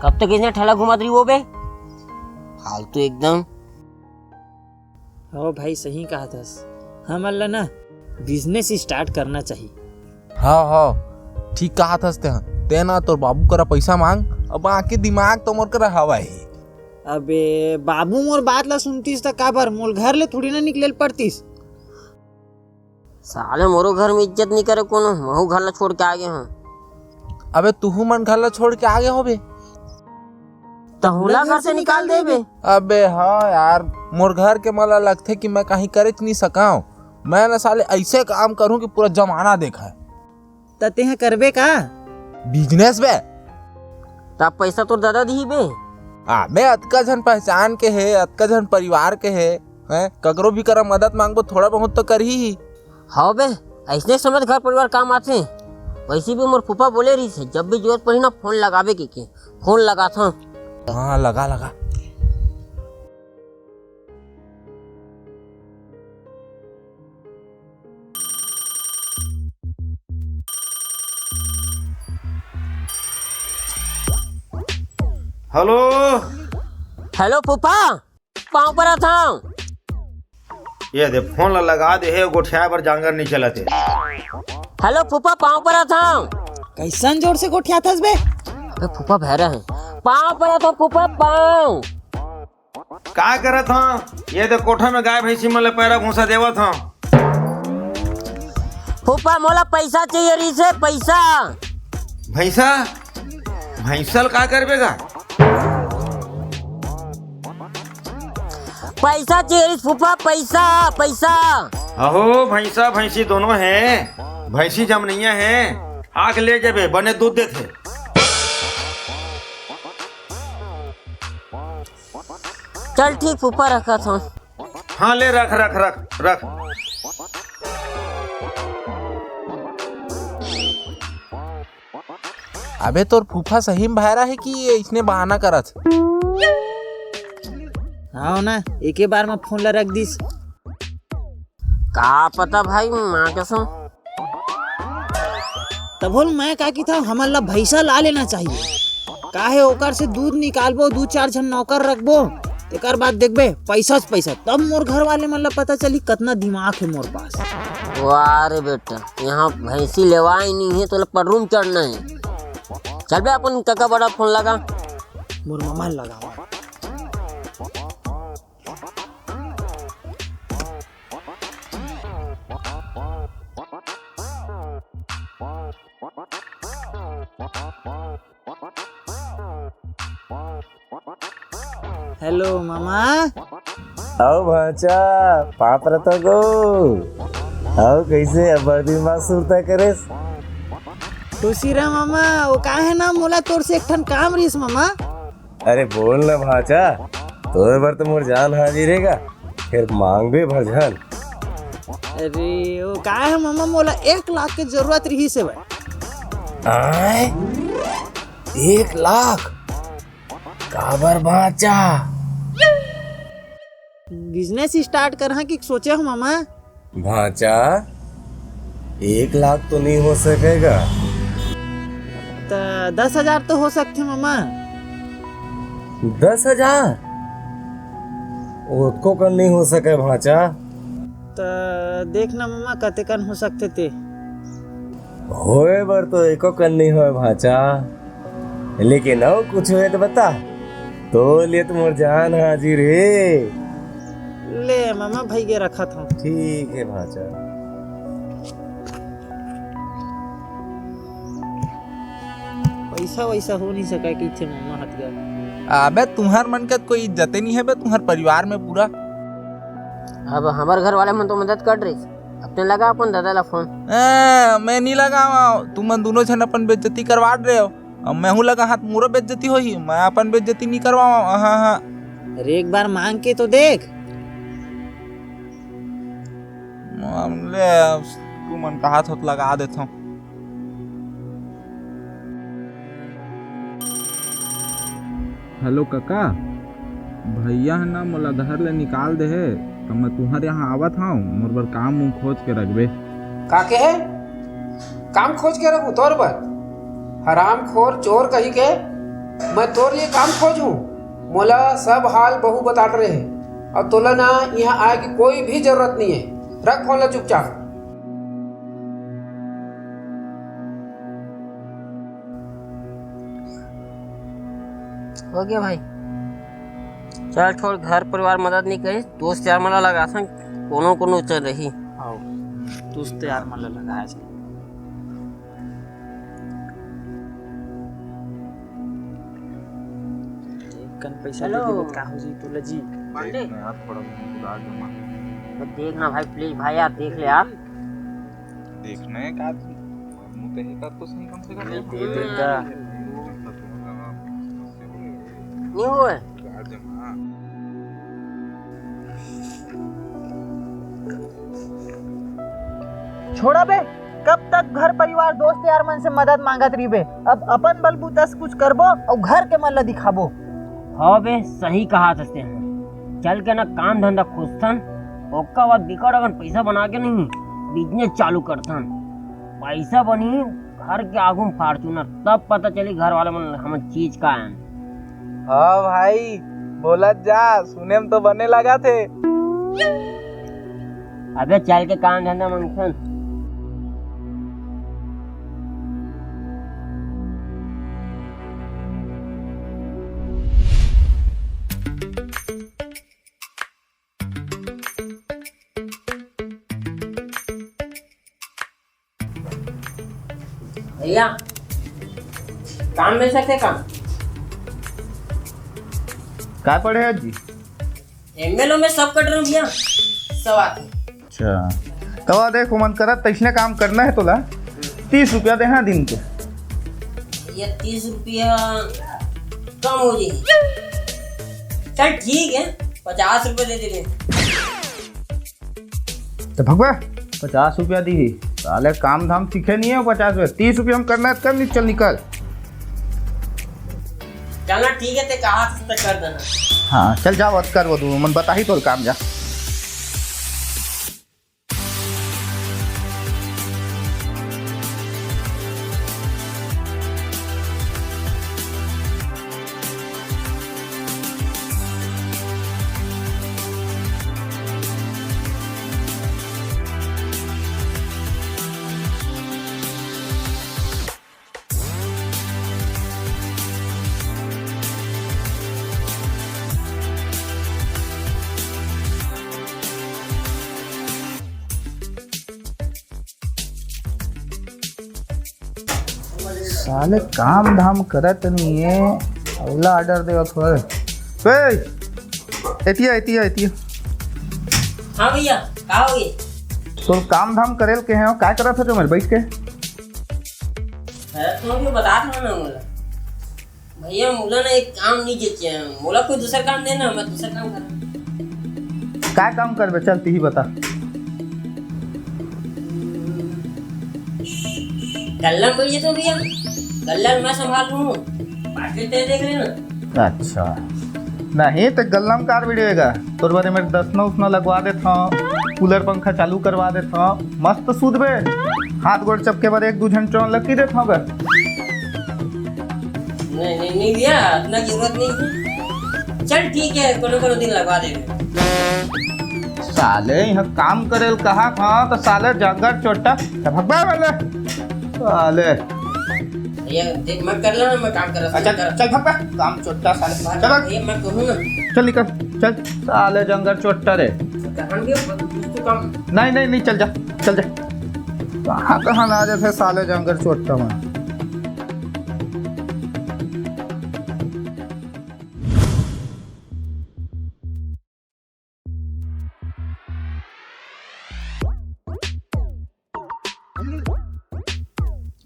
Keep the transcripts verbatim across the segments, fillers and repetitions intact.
कब तक इसने ठेला घुमात रही वो बे? फालतू एकदम। हो भाई, सही कहा थस, हमन ला ना बिजनेस स्टार्ट करना चाहिए। हाँ हाँ, ठीक कहा थस तेहा। ते ना तोर बाबू करा पैसा मांग, अब बाकी दिमाग तो मोर करा हवा ही। अबे बाबू मोर बात ला सुनतीस त काबर मोर घर ले थोड़ी ना निकले पड़तीस। साले मोरो घर में इज्जत नहीं करे कोनो, महू घर ला छोड़ के आ गए हूँ। अबे तुहू मन घर ला छोड़ के आ गए हो बे? तहुला घर से निकाल देबे। अबे हाँ यार, मोर घर के मला लगथे कि मैं कहीं करेच नहीं सकाऊं। मैं ना साले ऐसे काम करूं कि पूरा जमाना देखा है। त तेहा करबे का? बिजनेस बे। तब पैसा तोर दादा दिही बे। अबे अतका झन पहचान के है, अतका झन परिवार के है, हैं? ककरो भी करा मदद मांगबो, थोड़ा बहुत तो करही ही। हव बे, ऐसने समय घर परिवार काम आथे। वैसे भी मोर फूफा बोले रहिस हे, जब भी जरूरत पड़ही ना, फोन लगाबे के, के। फोन लगाथंव। हाँ, लगा, लगा। हेलो। हेलो फूफा, पाँव परत हंव। ये दे, फोन ला लगा दे हे, गोठियाए बर जांगर नहीं चलत हे। हेलो फूफा, पाँव परत हंव। कैसन जोर से गोठियाथस बे? अबे फूफा भैरा है। पाँव परत हंव फूफा, पाँव। का करत हंव? ये दे, कोठा में गाय भैंसी मन ले पैरा भूसा देवत हंव। फूफा, मोला पैसा चाहिए रहिस हे, पैसा। भैंसा? भैंसा ल का करबे गा? पैसा चाहिए रहिस फूफा, पैसा, पैसा। अहो, भैंसा भैंसी दोनों हे, भैंसी जमनैया हे, आके ले जाबे, बने दूध देथे। चल ठीक फूफा, रखत हंव। हाँ, ले रख, रख, रख, रख। अबे तोर फूफा सही में भैरा हे कि ये इसने बहाना करत? हाँ ना, एके बार में फोन ला रख दिस। का पता भाई, माँ कसम। तभो ल मैं का किथंव, हमन ला भैंसा ला लेना चाहिए। काहे ओकर से दूध निकालबो, दू चार झन नौकर रखबो, तेकर बाद देखबे पैसा च पैसा। तब मोर घर वाले मन ला पता चली कतना दिमाग हे मोर पास। वाह रे बेटा, यहाँ भैंसी लेवाई नहीं है, तोला पटरू में चढ़ना है। चल बे, अपन कका बड़ा फोन लगा। मोर ममा ल लगावा। हेलो मामा। आओ भांचा, पाँव परत हंव गो। आओ, कैसे अब्बड़ दिन बाद सुरता करेस? खुशी रह मामा, वो का हे ना, मोला तोर से एक ठन काम रहिस मामा। अरे बोल ना भांचा, तोर बर तो मोर जान हाजिर हे गा, फेर मांगबे भर झन। अरे वो का हे मामा, मोला एक लाख के जरूरत रहिस हे भाई। आय? एक लाख? काबर भांचा? बिजनेस स्टार्ट करहा कि सोचे हंव मामा। भांचा, एक लाख तो नहीं हो सकेगा। त दस हजार तो हो सकथे मामा। दस हजार? ओतको कन नहीं हो सके भांचा। त देख ना मामा, कते कन हो सकथे ते। होए बर तो एको कन नहीं होए भांचा, लेकिन अउ कुछ होए तो बता, तो लिए तो मोर जान हाजिर हे। ले मामा, भई गे, रखत हंव। ठीक हे भांचा। पैसा वैसा हो नहीं सका कि थे मामा हत गा। अबे तुंहर मन के कोई इज्जते नहीं हे बे, तुंहर परिवार में पूरा। अब हमर घर वाले मन तो मदद कर रही, अपने लगा अपन दादा ला फोन। ए, मैं नहीं लगावा, तुमन दोनों झन अपन बेइज्जती करवा रहे हो। अब मैं हूँ लगा हाथ, मोरो बेइज्जती होही, मैं अपन बेइज्जती नहीं करवावा। हाँ, हाँ। अरे एक बार मांग के तो देख। मांग ले, तुमन कहा थोत लगा देथों। हेलो कका, भैया ह ना मोला घर ले निकाल दे हे, त मैं तुंहर यहाँ आवत हंव, मोर बर काम उम खोज के रखबे। का के हे? काम खोज के रखू तोर बर? हरामखोर चोर कही के। मैं तोर लिए काम खोजहूँ। मोला सब हाल बहू बता डरे हे, अउ तोला ना इहाँ आए के कोई भी जरूरत नहीं है। रख फोन ला चुपचाप। हो गया भाई, चल छोड़, घर परिवार मदद नहीं करिस, दोस्त यार मन ला लगाथन, कोनो कोनो चल रही। आओ, दोस्त यार मन ला लगाए जा। एक कन पैसा दे देबे त का हो जी तोला जी? पांडे। देख ना यार, थोड़ा बहुत उधार जमा। तो देख ना भाई, प्लीज भाई यार, देख ले यार। देखना है का तू? मुँह तो है का तो सही कम से कम। अरे दे दे का। नहीं हुआ है। उधार जमा। छोड़ा बे, कब तक घर परिवार दोस्त यार मन से मदद मांगत रहिबे? अब अपन बलबूता से कुछ करबो अउ घर के मन ला दिखाबो। हाँ बे, सही कहा थे। चल के ना काम धंधा खोजथन, ओकर बाद बिकट अकन पैसा बना के नहीं बिजनेस चालू करथन। पैसा बनी घर के आगू में Fortuner, तब पता चली घर वाले मन हमन चीज का आन। हाँ भाई, बोलत जा, सुने में तो बने लगा थे। अबे चल के काम धंधा मंगथन। भैया, काम मिल सकथे का? काय पढ़े हस जी? एमएलओ में सब कट रहे भैया, सब आते। अच्छा, तवा देख, ओमन करत तइसने काम करना है तोला। तीस रुपया देहा दिन के। भैया, तीस रुपया कम हो जाही। चल ठीक है, पचास रुपया दे दे। त भगवा, पचास रुपया दीही। साले काम धाम सीखे नहीं है, पचास रुपया, तीस रुपया हम करना है, कर नहीं, चल निकल। चलना ठीक है, ते कहा से कर देना। हाँ, चल जाओ, अत कर वो दू, मन बताही तोर काम जा। साले काम धाम करत नहीं है, अगला ऑर्डर देवत होय। ए, एतिया, एतिया, एतिया। हाँ भैया, का हो गए? तोर काम धाम करेल के हैं, काय करत हो जो मेरे बैठ के? अरे, तुम क्यों बता रहे हो ना मोला? भैया, मोला ना एक काम नहीं जचे, मोला कोई दूसर काम देना, मैं दूसर काम करना। काय काम करबे? चल, तिही बता। गल्ला में बैठ जाते भैया, गल्ला में मैं संभाल लूँ, बाकी ते देख लेना। अच्छा, नहीं तो गल्ला में कार वीडियो हेगा, तोर बारे में दसना उसना लगवा देत हूँ, कूलर पंखा चालू करवा देत हूँ, मस्त सूतबे, हाथ गोड़ चपके बर एक दू झन चौन लकी देत हूँ गा। नहीं, नहीं, नहीं भैया, इतना जरूरत नहीं है। चल ठीक है, कोनो कोनो दिन लगवा देबे। साले यहाँ काम करेल कहा था तो साले जंगल चोट्टा, तो भगवा वाले। साले। भैया, देख, मैं कर लेना, मैं काम कर रहा हूँ, अच्छा, कर। चल भगवा, काम चोट्टा साले। चल भाग। भैया, मैं कहूँ ना। चल निकल, चल। साले जंगल चोट्टा रे। कहाँ गया? कुछ तो काम। नहीं, नहीं, नहीं, चल जा, चल जा। कहाँ, कहाँ ना जाते साले जंगल चोट्टा में।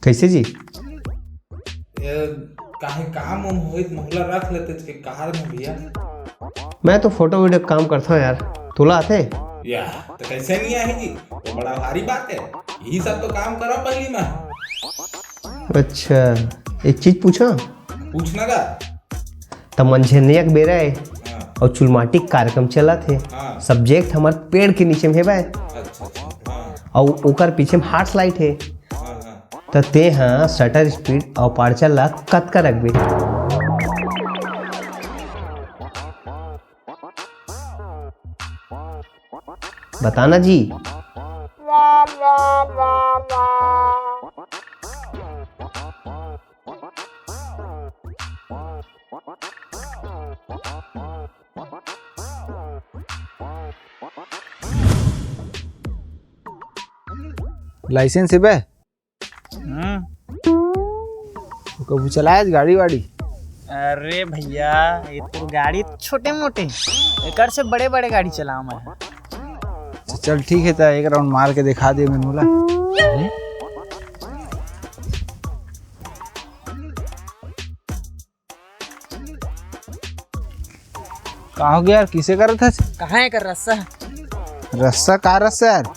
कैसे जी? ए, काहे काम उम होई त मोला रख लेते के कार में भैया। मैं तो फोटो वीडियो के काम करता हूँ यार, तोला आथे? या, तो कैसे नहीं आए जी? तो बड़ा भारी बात है, यही सब तो काम करो पहली में। अच्छा, एक चीज पूछो। पूछना का? त मंझेनिया के बेरा है हाँ। और चुलमाटी के कार्यक्रम चलत हे। हाँ। सब्जेक्ट हमार पेड़ के नीचे में हेबे। अच्छा, अच्छा, हाँ। और ओकर पीछे में हार्स लाइट है। हाँ, हाँ। त ते हाँ शटर स्पीड और अपर्चर ला कतका रखबे? बताना जी। लाइसेंस हे बे? हम्म। तो कभू चलाए गाड़ी वाड़ी? अरे भैया, ये तो गाड़ी छोटे मोटे, एकर से बड़े बड़े गाड़ी चलाओ मैं। अच्छा, चल ठीक है, तो एक राउंड मार के दिखा दे मैं मोला। अरे? का हो गया यार, किसे करत हस? कहाँ है कर रस्सा? रस्सा का रस्सा यार?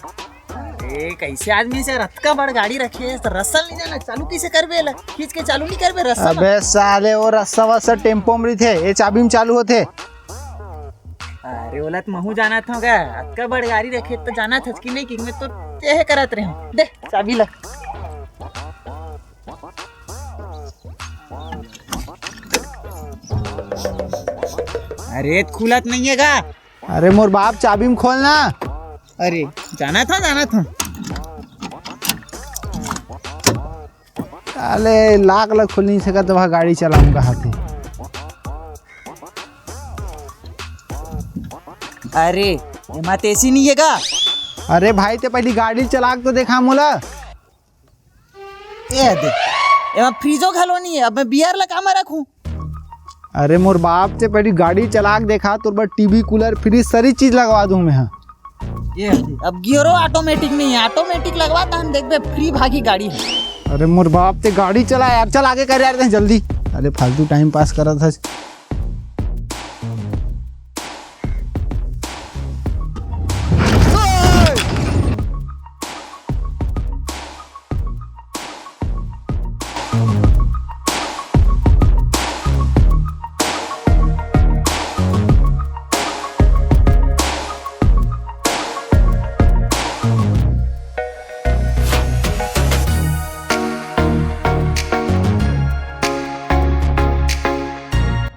अरे, कैसे आदमी से अतका बड़ गाड़ी रखे है, तो रस्सा नहीं जाना, चालू किसे करबे ला? खींच के चालू नहीं करबे रस्सा ला? अबे साले, वो रस्सा वस्सा टेम्पो में रहिथे, ये चाबी में चालू होथे। अरे, ओला तो महू जाना था का? अतका बड़ गाड़ी रखे तो जाना था कि नहीं, कि मैं तो यह करत रहे हूँ। दे चाबी ला। अरे, खुलत नहीं है का? अरे मोर बाप, चाबी में खोल ना। अरे, जाना था, जाना था। अरे, लाख लाख खोल नहीं सकत, वहाँ गाड़ी चलाऊंगा हाथे। अरे, एमा तेसी नहीं है का? अरे भाई, ते पहली गाड़ी चला के तो देखा मोला। ए दे, एमा फ्रीजो घलो नहीं है, अब मैं बियर ला कामा रखूं? अरे मोर बाप, ते पहली गाड़ी चला के देखा, तोर बर टीवी, कूलर, फ्रीज, सारी चीज लगवा दूं मैं, हाँ। ये दे, अब गियरो ऑटोमेटिक नहीं है, ऑटोमेटिक लगवा तहन देखबे, फ्री भागी गाड़ी है। अरे मोर बाप, ते गाड़ी चला यार, चल आगे कर यार, ते जल्दी। अरे फालतू टाइम पास करत हस।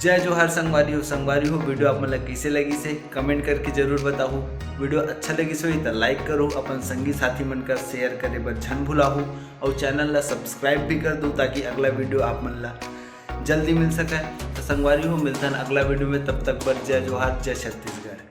जय जोहार संगवारी हो। संगवारी हो, वीडियो आप मन ला कइसे लगिस हे, कमेंट करके जरूर बताहू। वीडियो अच्छा लगिस होही त लाइक करो, अपन संगी साथी मन कर शेयर करे बर झन भुलाहू, अउ चैनल ला सब्सक्राइब भी कर दो, ताकि अगला वीडियो आप मन ला जल्दी मिल सके। त संगवारी हो, मिलथन अगला वीडियो में, तब तक बर जय जोहार, जय छत्तीसगढ़।